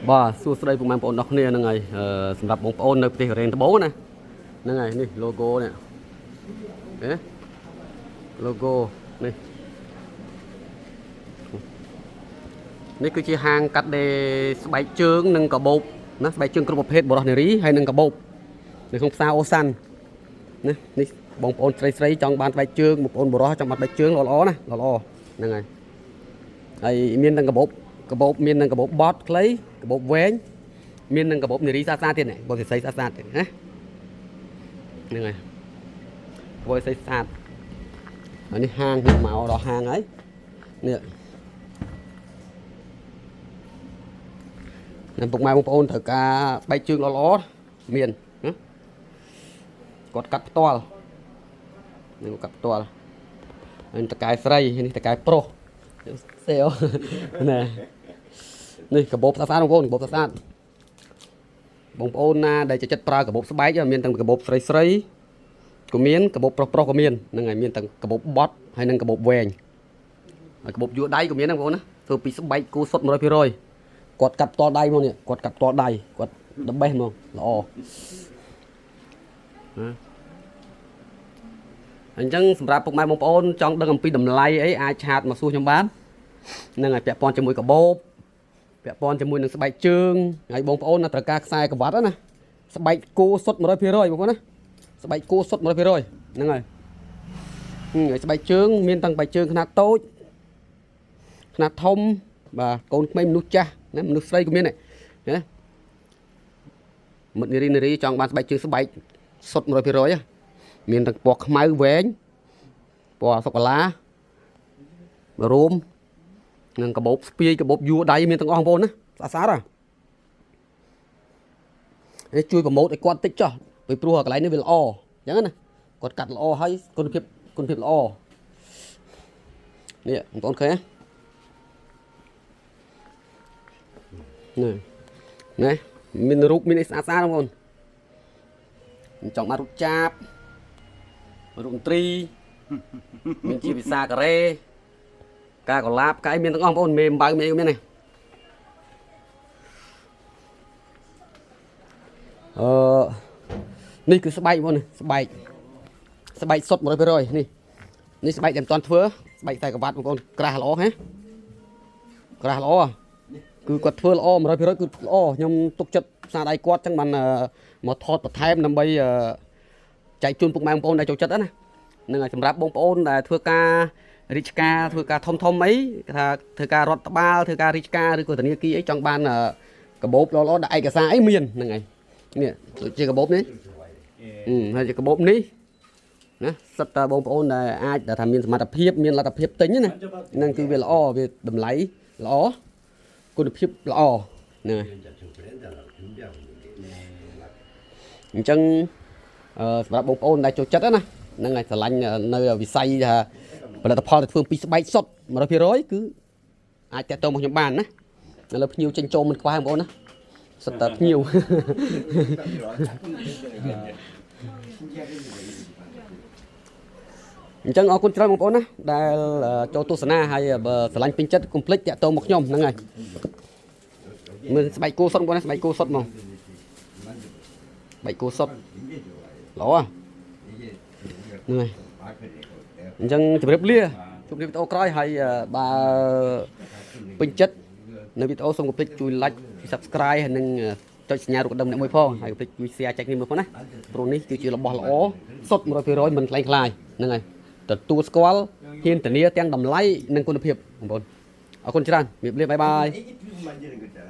បាទសួស្តីពុកម៉ែបងប្អូនអរគ្នាហ្នឹងហើយអឺសម្រាប់បងប្អូននៅប្រទេសកូរ៉េត្បូងណាហ្នឹងហើយនេះ logo នេះហេ logo នេះនេះគឺជាហាងកាត់ដេរស្បែកជើងនិងកាបូបណាស្បែកជើងគ្រប់ប្រភេទបរោះនារីហើយនិងកាបូបនៅក្នុងផ្សារអូសាន់ណានេះបងប្អូនស្រីស្រីចង់បានស្បែកជើងបងប្អូនបរោះចង់បានស្បែកជើងល្អៗណាល្អៗហ្នឹងហើយហើយមានទាំងកាបូបកាបូបមានទាំងកាបូបបត់ខ្លីកាបូបវែងមានទាំងកាបូបនារីស្អាតៗទៀតនេះបងស្រីស្អាតៗទៀតណាហ្នឹងហើយបងស្រីស្អាតហើយនេះហាងខ្ញុំមកដល់ហាងហើយនេះ នឹងពុកម៉ែបងប្អូនត្រូវការស្បែកជើងល្អៗមានណាគាត់កាត់ផ្ទាល់នឹងកាត់ផ្ទាល់ហើយតកែស្រីនេះតកែប្រុសសេអូ ណែនេះកាបូបស្អាតៗបងប្អូនកាបូបស្អាតបងប្អូនណាដែលចូលចិត្តប្រើកាបូបស្បែកមានទាំងកាបូបស្រីស្រីក៏មានកាបូបប្រុសប្រុសក៏មានហ្នឹងហើយមានទាំងកាបូបបត់ហើយនិងកាបូបវែងហើយកាបូបយួរដៃក៏មានដែរបងប្អូនណាធ្វើពីស្បែកគូសុទ្ធ100%គាត់កាត់ផ្ទាល់ដៃមកនេះគាត់កាត់ផ្ទាល់ដៃគាត់ដបេះមកល្អណាអញ្ចឹងសម្រាប់ពុកម៉ែបងប្អូនចង់ដឹងអំពីតម្លៃអីអាច chat មកសួរខ្ញុំបានហ្នឹងហើយពាក់ព័ន្ធជាមួយកាបូបពាក់ព័ន្ធជាមួយនឹងស្បែកជើងហើយបងប្អូនណាត្រូវការខ្សែក្រវ៉ាត់ណាស្បែកគោសុទ្ធ100%បងប្អូនណាស្បែកគោសុទ្ធ100%ហ្នឹងហើយហឹមហើយស្បែកជើងមានទាំងស្បែកជើងខ្នាតតូចខ្នាតធំបាទកូនក្មេងមនុស្សចាស់ណាមនុស្សស្រីក៏មានដែរណាមិត្តនារីនារីចង់បានស្បែកជើងស្បែកសុទ្ធ100%ហ៎មានទាំងពណ៌ខ្មៅវែងពណ៌សូកូឡារួមនិងកាបូបស្ពាយកាបូបយួរដៃមានទាំងអស់បងប្អូនណាស្អាតស្អាតហ៎នេះជួយ promote ឲ្យគាត់តិចចុះពីព្រោះកន្លែងនេះវាល្អអញ្ចឹងណាគាត់កាត់ល្អហើយគុណភាពគុណភាពល្អនេះបងប្អូនឃើញទេនេះណាមានរូបមានអីស្អាតស្អាតបងប្អូនចង់បានរូបចាបរូបមន្ត្រីមានជាភាសាកូរ៉េការកឡាបកាអីមានទាំងអស់បងប្អូនមេអំបៅមេអីក៏មានដែរអឺនេះគឺស្បែកបងប្អូននេះស្បែកស្បែកសុទ្ធ100%នេះនេះស្បែកដែលមិនទាន់ធ្វើស្បែកតែក្រវ៉ាត់បងប្អូនក្រាស់ល្អហ៎ក្រាស់ល្អគឺគាត់ធ្វើល្អ100%គឺល្អខ្ញុំទុកចិត្តស្នាដៃគាត់ចឹងបានមកថតបន្ថែមដើម្បីចែកជូនពុកម៉ែបងប្អូនដែលចូលចិត្តណាហ្នឹងហើយសម្រាប់បងប្អូនដែលធ្វើការរាជការធ្វើការធំធំអីគេថាធ្វើការរដ្ឋបាលធ្វើការរាជការឬក៏ធនាគារអីចង់បានកាបូបល្អៗដាក់ឯកសារអីមានហ្នឹងហើយនេះដូចជាកាបូបនេះហើយជាកាបូបនេះណាសិតតើបងប្អូនដែលអាចដែលថាមានសមត្ថភាពមានលទ្ធភាពទិញណាហ្នឹងគឺវាល្អវាតម្លៃល្អគុណភាពល្អហ្នឹងហើយអញ្ចឹងអឺសម្រាប់បងប្អូនដែលចូលចិត្តណាហ្នឹងហើយស្រឡាញ់នៅវិស័យថាផលិតផលដែលធ្វើពីស្បែកសុទ្ធ100%គឺអាចតាក់ទងមកខ្ញុំបានណាឥឡូវភ្ញៀវចេញចូលមិនខ្វះបងប្អូនណាសិតតែភ្ញៀវ អញ្ចឹងអរគុណច្រើនបងប្អូនណាដែលចូលទស្សនាហើយបើស្រឡាញ់ពេញចិត្តកុំភ្លេចតាក់ទងមកខ្ញុំហ្នឹងហើយមើលស្បែកគោសុទ្ធបងប្អូនណាស្បែកគោសុទ្ធហ្មងស្បែកគោសុទ្ធល្អហ្នឹងហើយអញ្ចឹងជម្រាបលាជួបគ្នាវីដេអូក្រោយហើយបើពេញចិត្តនៅវីដេអូសូមកុំភ្លេចជួយ like ជួយ Subscribe ហើយនិងចុចសញ្ញារូបកណ្ដឹងម្នាក់មួយផងហើយកុំភ្លេចជួយ share ចែកគ្នាមួយផងណាព្រោះនេះគឺជារបស់ល្អសុទ្ធ100%មិនក្លែងក្លាយហ្នឹងហើយទទួលស្គាល់ហ៊ានធានាទាំងតម្លៃនិងគុណភាពបងប្អូនអរគុណច្រើនជម្រាបលា bye bye. 애기 들고 만지는 거잖아.